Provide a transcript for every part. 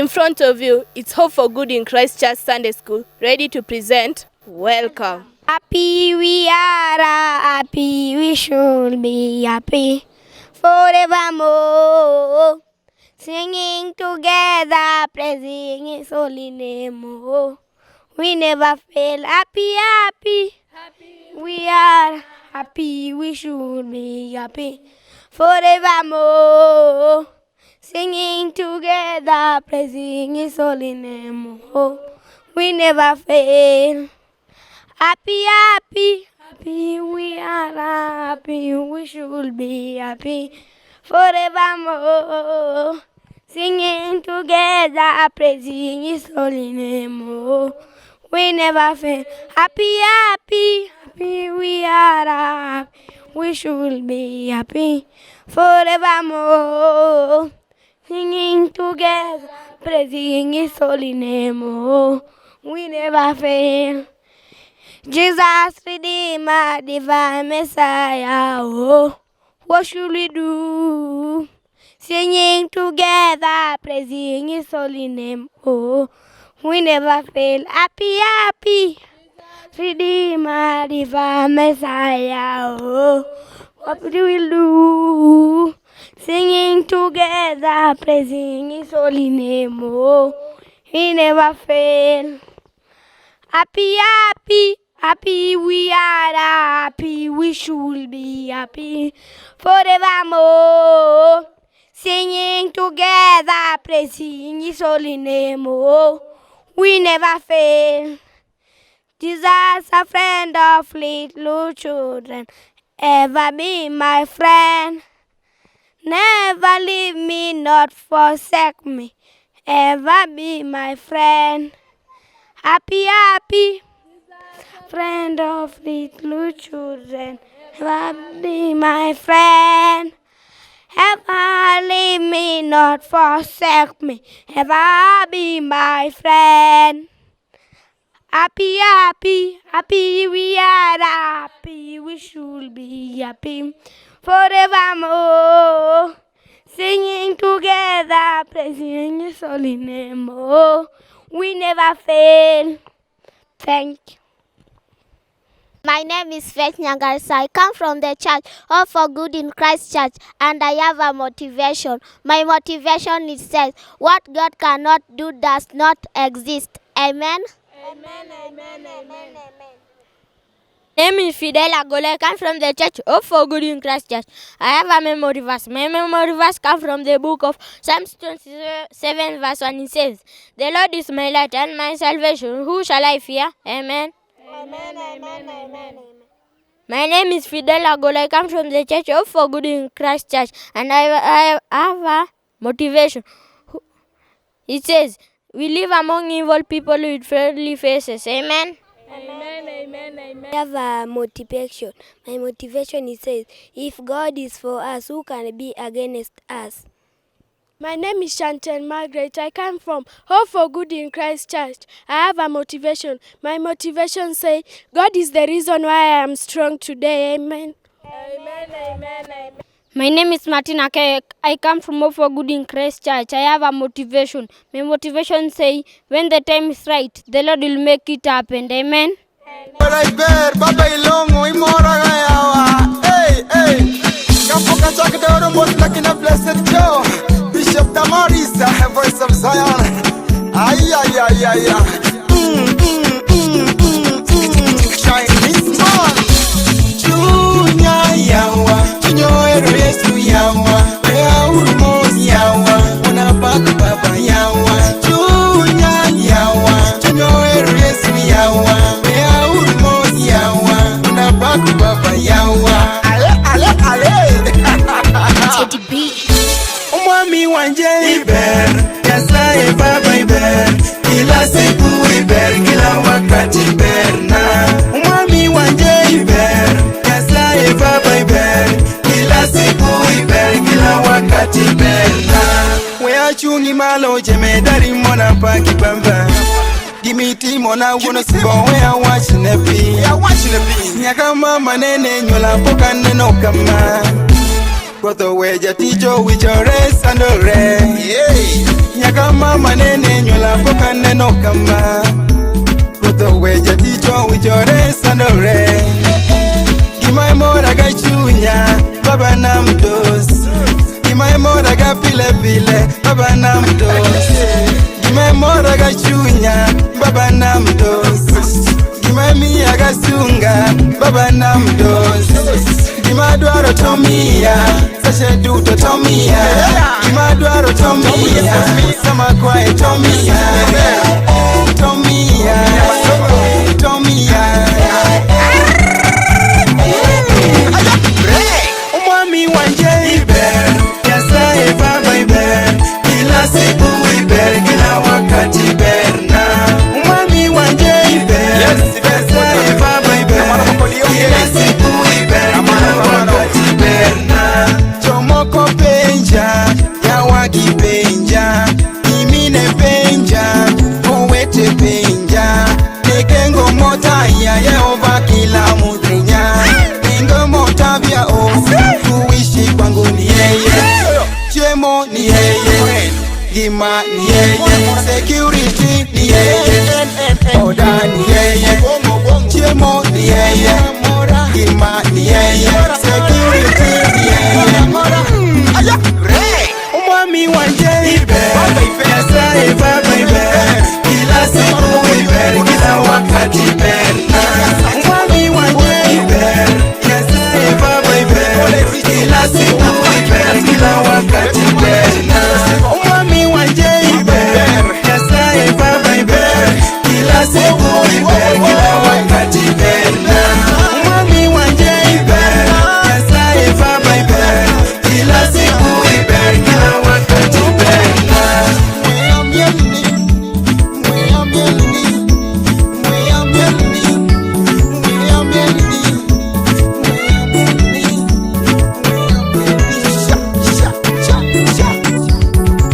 In front of you, it's Hope for Good in Christ Church Sunday School, ready to present Welcome. Happy we are, happy we should be happy forevermore. Singing together, praising His holy name. Oh, we never fail. Happy, happy, we are happy. We should be happy forevermore. Singing together, praising His holy name. Oh, we never fail. Happy, happy, happy, we are happy, we should be happy forevermore. Singing together, praising His holy name. Oh, we never fail. Happy, happy, happy, we are happy, we should be happy forevermore. Singing together, praising His holy name. Oh, we never fail. Jesus, Redeemer, Divine Messiah, oh, what should we do? Singing together, praising His holy name, oh, we never fail. Happy, happy, Redeemer, Divine Messiah, oh, what do we do? Singing together, praising His holy name, oh, we never fail. Happy, happy, happy we are happy, we should be happy forevermore. Singing together, praising His holy name, oh, we never fail. Jesus, a friend of little children, ever be my friend. Never leave me, not forsake me, ever be my friend. Happy, happy, friend of little children, ever be my friend. Ever leave me, not forsake me, ever be my friend. Happy, happy, happy we are happy, we should be happy forevermore. Singing together, praising His holy name, oh, we never fail. Thank you. My name is Faith Nyangarisa. I come from the church, Hope for Good in Christ Church, and I have a motivation. My motivation is says, what God cannot do does not exist. Amen. Amen, amen, amen. Name is Fidel Agola. I come from the church Hope for Good in Christ Church. I have a memory verse. My memory verse comes from the book of Psalms 27, verse 1. It says, The Lord is my light and my salvation. Who shall I fear? Amen. Amen, amen, amen. My name is Fidel Agola. I come from the church Hope for Good in Christ Church, and I have a motivation. It says, We live among evil people with friendly faces. Amen. Amen, amen, amen. I have a motivation. My motivation is says, if God is for us, who can be against us? My name is Chantel Margaret. I come from Hope for Good in Christ Church. I have a motivation. My motivation says, God is the reason why I am strong today. Amen. Amen, amen, amen. My name is Martin Ake. I come from Hope for Good in Christ Church. I have a motivation. My motivation say, when the time is right, the Lord will make it happen. Amen. Iber, baba ilongo imora gayawa. Hey, hey. Kapoka chakdoro most like in a blessed Joe. Bishop Damaris, voice of Zion. Ay, ay, ay, ay, ay. Chinese man. Chunya yawa, chunyo ero Yesu yawa. Wea urumos yawa, unapaku baba yawa. Chunya yawa, chunyo ero Yesu yawa. Wea urumos yawa, unapaku baba yawa. Ale, ale, ale. Teddy B. Umwami wanje Iber, Nyasaye baba Iber, kila siku Iber, kila wakati Iber na. Umwami wanje Iber, Nyasaye baba Iber, kila siku Iber, kila wakati Iber na. Wea chungi malo jemedari mona paki bamba. Gimiti mona wuono sibo wea wach ne pi. Nyaka mama nene nyuola pok aneno kama. Ruoth owe jatich owichore sandore. Nyaka mama nene nyuola pok aneno kama. Ruoth owe jatich owichore sandore. Gima imora ga chunya, baba namdos. Gima imora ga pile pile, baba namdos. Gima imora ga chunya, baba namdos. Gima imiya ga sunga, baba namdos. Gima dwaro to miya, seche duto to miya. Gima dwaro to miya, sama kwaye to miya. To miya, to miya. Umwami wanje iber, Nyasaye baba iber, kila siku iber, kila wakati iber na. Umwami wanje iber, Nyasaye baba iber, kila siku iber, kila wakati iber na. Jomoko penja, yawagi penja, imine penja, owete penja, nekengo motaya Yehova kila mudrinya. Ningo motavya ofu, kuishi kwangu ni yeye, chiemo ni yeye, gima ni yeye, security ni yeye, oda ni yeye, chiemo ni yeye, gima ni yeye, security ni yeye. Umwami wanje iber, Nyasaye baba iber, kila siku iber, kila wakati iber. Umwami wanje iber, Nyasaye baba iber, kila siku iber, kila wakati iber. Umwami wanje iber, Nyasaye baba iber, kila siku iber, kila wakati iber. Umwami wanje iber, Nyasaye baba iber, kila siku iber, kila wakati iber.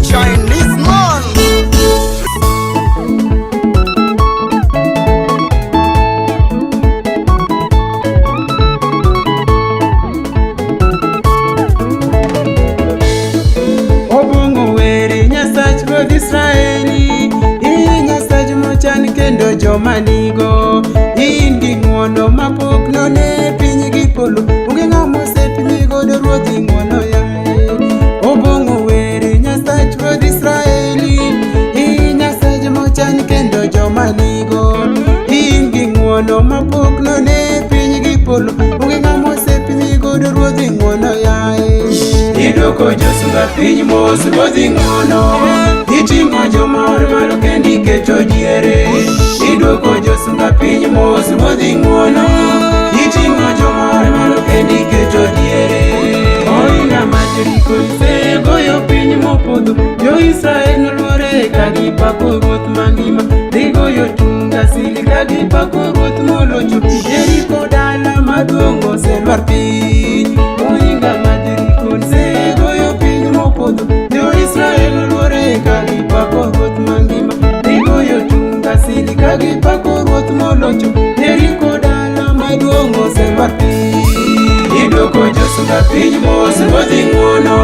Chinese man. Obong'o were Nyasach ruodh Israeli, in Nyasach mochan kendo joma nigo. In gi ng'wono mapok none piny gi polo, onge ng'ama osepimi godo ruodhi ng'wono yaye. Obong'o were Nyasach ruodh Israeli, in Nyasach mochan kendo joma nigo. In gi ng'wono mapok none piny gi polo, onge ng'ama osepimi godo ruodhi ng'wono yaye. Idwoko josunga piny mos ruodhi ng'wono, iting'o joma or malo kendo iketo diere. Idwoko josunga piny mos ruodhi ng'wono, iting'o joma or malo kendo iketo diere. Ohinga mar Jeriko isegoyo piny mopodho, jo-Israel noluore ka gipako ruoth mangima. Gigoyo tung' asili ka gipako ruoth molocho, Jeriko dala maduong' oselwar piny. Ohinga mar Jeriko isegoyo piny mopodho, jo-Israel noluore ka gipako ruoth mangima. Gigoyo tung' asili ka gipako ruoth molocho, Jeriko dala maduong' oselwar piny. Idwoko josunga piny mos ruodhi ng'wono,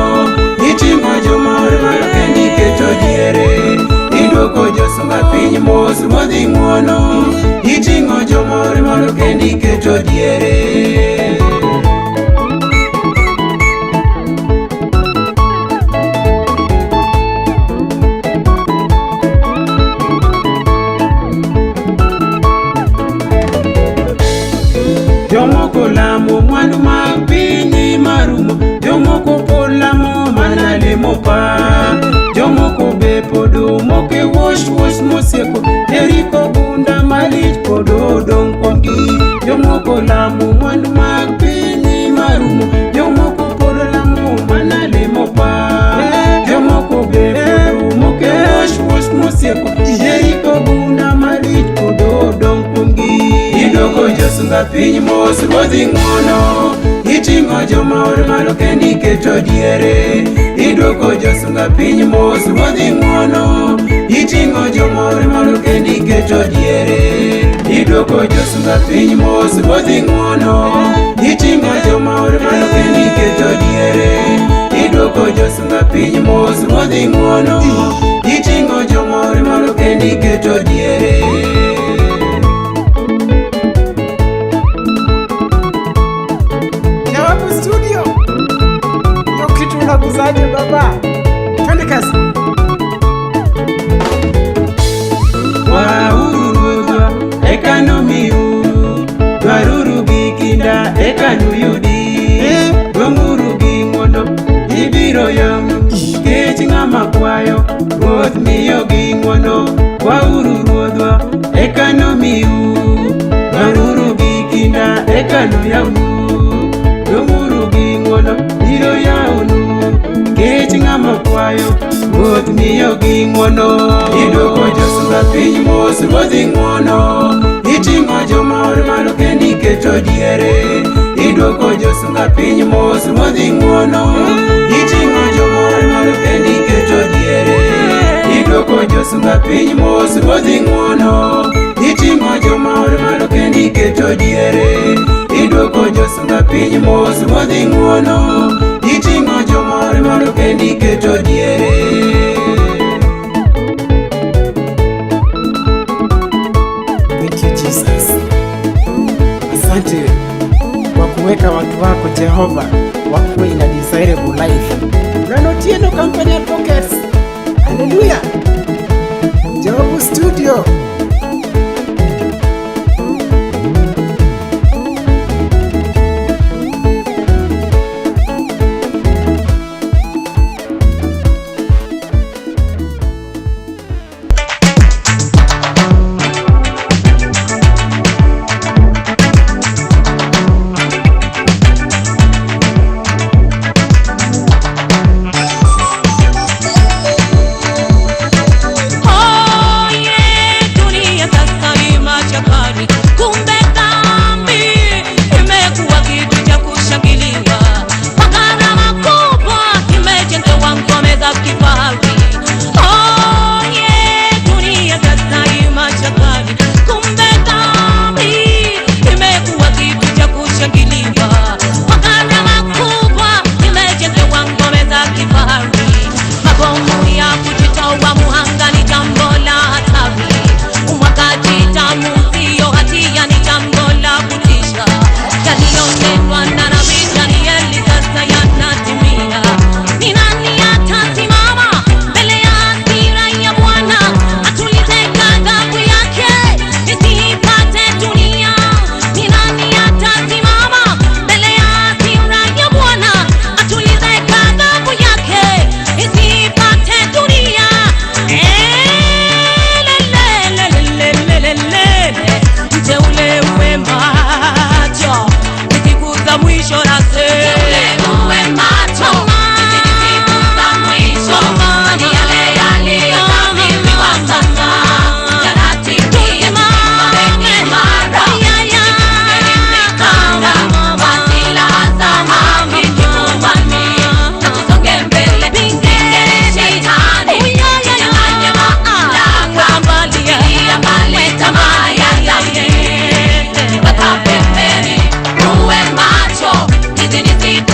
iting'o joma or malo kendo iketo diere. Idwoko josunga piny mos ruodhi ng'wono, iting'o joma or malo kendo iketo diere. Jomoko lamo mwandu mag piny marumo, jomoko pod lamo mana lemo pa. Jomoko be pod omoke wosh wosh mosieko, Jeriko gunda malich pod odong' kuomgi. Jomoko lamo mwandu mag piny marumo, jomoko pod lamo mana lemo pa. Jomoko be pod omoke wosh wosh mosieko, Jeriko gunda malich pod odong' kuomgi. Idwoko josunga piny mos ruodhi ng'wono, iting'o joma or malo kendo iketo diere. Idwoko josunga piny mos ruodhi ng'wono, iting'o joma or malo kendo iketo diere. Idwoko josunga piny mos ruodhi ng'wono, iting'o joma or malo kendo iketo diere. piny mos ruodhi ng'uono. Iting'o jomor malo kendo iketo diere. Jawabu Studio. Hiyo kitu unaguzaje baba? Twende kazi. Kwauru ruodhwa eka nomiu, dwaruru gi kinda eka nuyudi. Dwong'uru gi ng'wono ibiro yawnu, kech ng'ama kwayo ruoth miyo gi ng'wono. Kwauru ruodhwa eka nomiu, dwaruru gi kinda eka noyawnu. Dwong'uru gi ng'wono biro yawnu, kech ng'ama kwayo ruoth miyo gi ng'wono. Idwoko josunga piny mos ruodhi ng'wono. Iting'o jomor malo kendo iketo diere. Idwoko josunga piny mos ruodhi ng'wono. Iting'o jomor malo kendo iketo diere. Idwoko josunga piny mos ruodhi ng'wono. Iting'o jomor malo kendo iketo diere. Idwoko josunga piny mos ruodhi ng'wono. Iting'o jomor malo kendo iketo diere. Thank you Jesus. Asante kwa kuweka watu wako Jehova wakuwe in a desirable life. Rano Tieno Company Advocates. Hallelujah. Jawabu Studio. Oye, dunia sasa ni machakari, kumbe dhambi imekuwa kitu cha kushangiliwa. Kwa gharama kubwa imejengewa ngome za kifahari. Oye, dunia sasa ni machakari, kumbe dhambi imekuwa kitu cha kushangiliwa. Kwa gharama kubwa imejengewa ngome za kifahari. Mabomu ya kujitoa muhanga ni jambo la hatari. Umwagaji damu siyo hatia, ni jambo la kutisha. Yaliyonenwa na nabii Danieli sasa yanatimia. Ni nani atasimama mbele ya hasira ya Bwana? Atulize ghadhabu yake isiipate dunia. Ni nani atasimama mbele ya hasira ya Bwana? Atulize ghadhabu yake isiipate dunia. Elelelelelelelele, mteule uwe macho, ni siku za mwisho nasema. Mteule uwe macho, hizi ni siku za mwisho, kwani yale yaliyotabiriwa sasa yanatimia. Tusimame imara, tujifungeni mikanda, kwa silaha za haki kifuani, na tusonge mbele, mpingeni shetani, tunyang'anye mamlaka, tupilia mbali tamaa ya dhambi, weka pembeni, uwe macho, hizi ni siku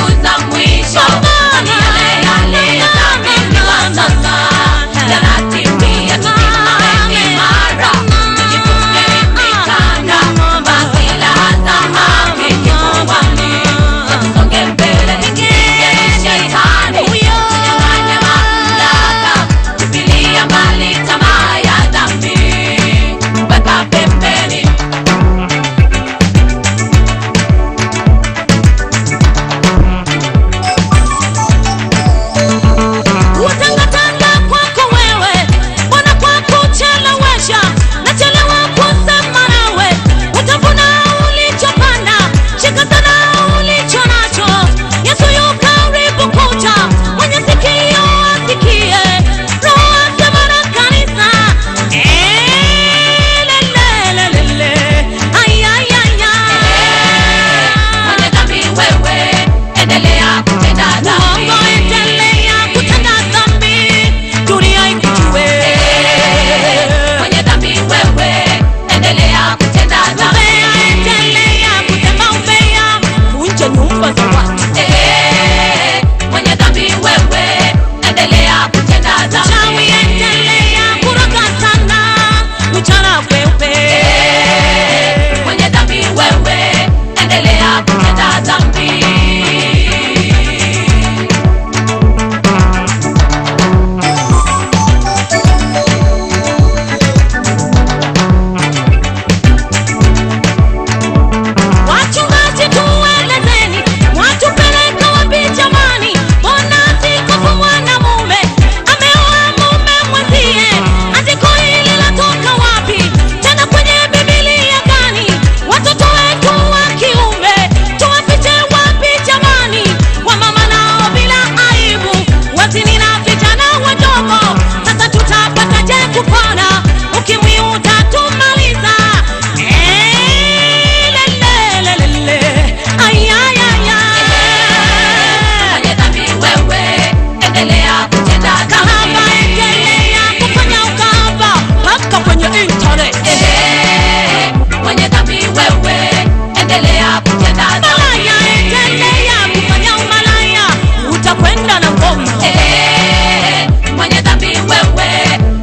kutenda dhambi. Wachungaji tuelezeni, mwatupeleka wapi jamani? Mbona askofu mwanamume ameoa mume mwenzie? Andiko hili latoka wapi? Tena kwenye Biblia gani? Watoto wetu wa kiume tuwafiche wapi jamani? Wamama nao bila aibu wazini na vijana wadogo. Sasa tutapataje kupona? Ukimwi utatumaliza. Lelelelele, ay, ay, ay, ay. Mwenye dhambi wewe, endelea kutenda dhambi. Kahaba, endelea kufanya ukahaba mpaka kwenye internet. Mwenye dhambi wewe, endelea kutenda dhambi. Malaya, endelea kufanya umalaya, utakwenda na ngoma. Mwenye dhambi wewe,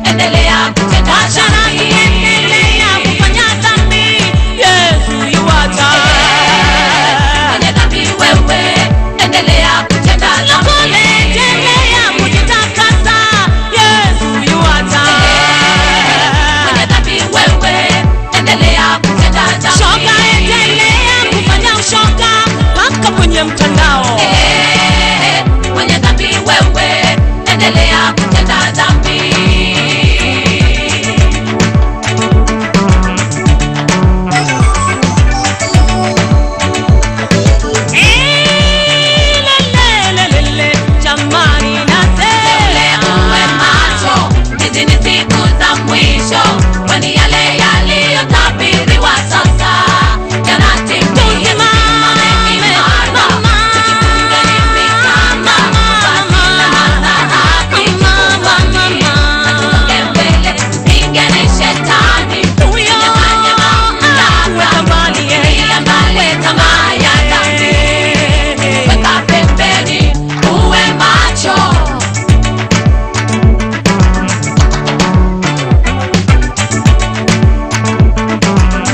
endelea kutenda dhambi. Endelea kufanya dhambi, Yesu yuaja. Mwenye dhambi wewe, endelea kutenda dhambi. Lokole, endelea kujitakasa, Yesu yuaja. Mwenye dhambi wewe, endelea kutenda dhambi. Shoga, endelea kufanya ushoga mpaka kwenye mtandao. Mwenye dhambi wewe, endelea kutenda dhambi. Lelelelele, jamani nasema uwe macho, hizi ni siku za mwisho, kwani yale yaliyotabiriwa sasa yanatimia. Tusimame imara, tujifunge mikanda, vazi la dhahabu kifuani, na tusonge mbele, tupingane shetani, tunyang'anye mamlaka, tupigie mbali tamaa ya dhambi. Weka pembeni, uwe macho.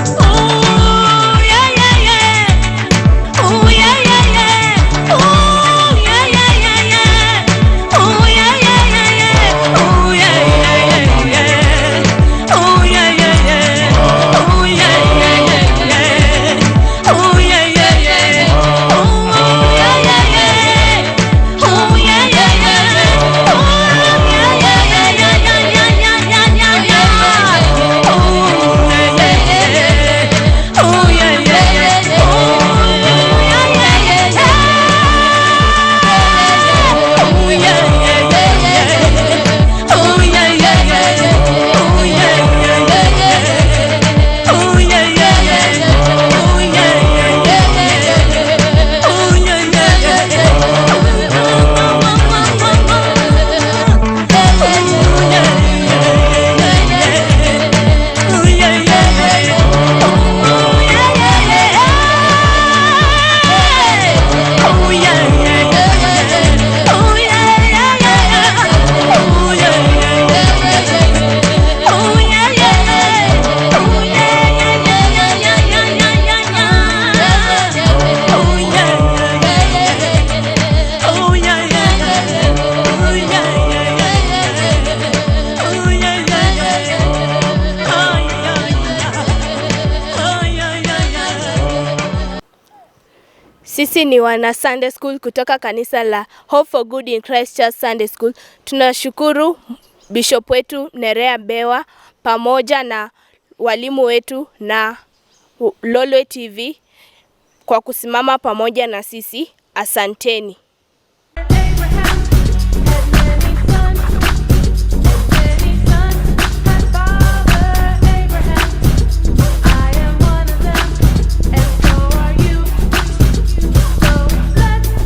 Ooh, yeah, yeah, yeah. Ooh, yeah, yeah, yeah. Ooh, yeah, yeah, yeah, yeah. Ooh, yeah, yeah, yeah, yeah. Ooh, yeah, yeah, yeah, yeah. Ooh, yeah, yeah, yeah. Ooh, yeah, yeah, yeah, yeah. Ooh, yeah, yeah, yeah. Ooh, yeah, yeah, yeah. Ooh, yeah, yeah, yeah. Ooh, yeah, yeah, yeah, yeah, yeah, yeah, yeah, yeah, yeah. Ooh, yeah, yeah, yeah. Ooh, yeah, yeah, yeah. Ooh, yeah, yeah, yeah. Ooh, yeah, yeah, yeah. Ooh, yeah, yeah, yeah. Ooh, yeah, yeah, yeah. Ooh, yeah, yeah, yeah. Ooh, yeah, yeah, yeah. Ooh, yeah, yeah, yeah. Ooh, yeah, yeah, yeah. Ooh, yeah, yeah, yeah. Ooh, yeah, yeah, yeah. Ooh, yeah, yeah, yeah. Ooh, yeah, yeah, yeah. Ooh, yeah, yeah, yeah. Ooh, yeah, yeah, yeah, yeah, yeah, yeah, yeah, yeah. Ooh, yeah, yeah, yeah. Ooh, yeah, yeah, yeah. Ooh, yeah, yeah, yeah. Ooh, yeah, yeah, yeah. Oh, yeah, yeah. Oh, yeah, yeah, yeah. Sisi ni wana Sunday School kutoka kanisa la Hope for Good in Christ Church Sunday School. Tunashukuru Bishop wetu Nerea Bewa pamoja na walimu wetu na Lolwe TV kwa kusimama pamoja na sisi. Asanteni.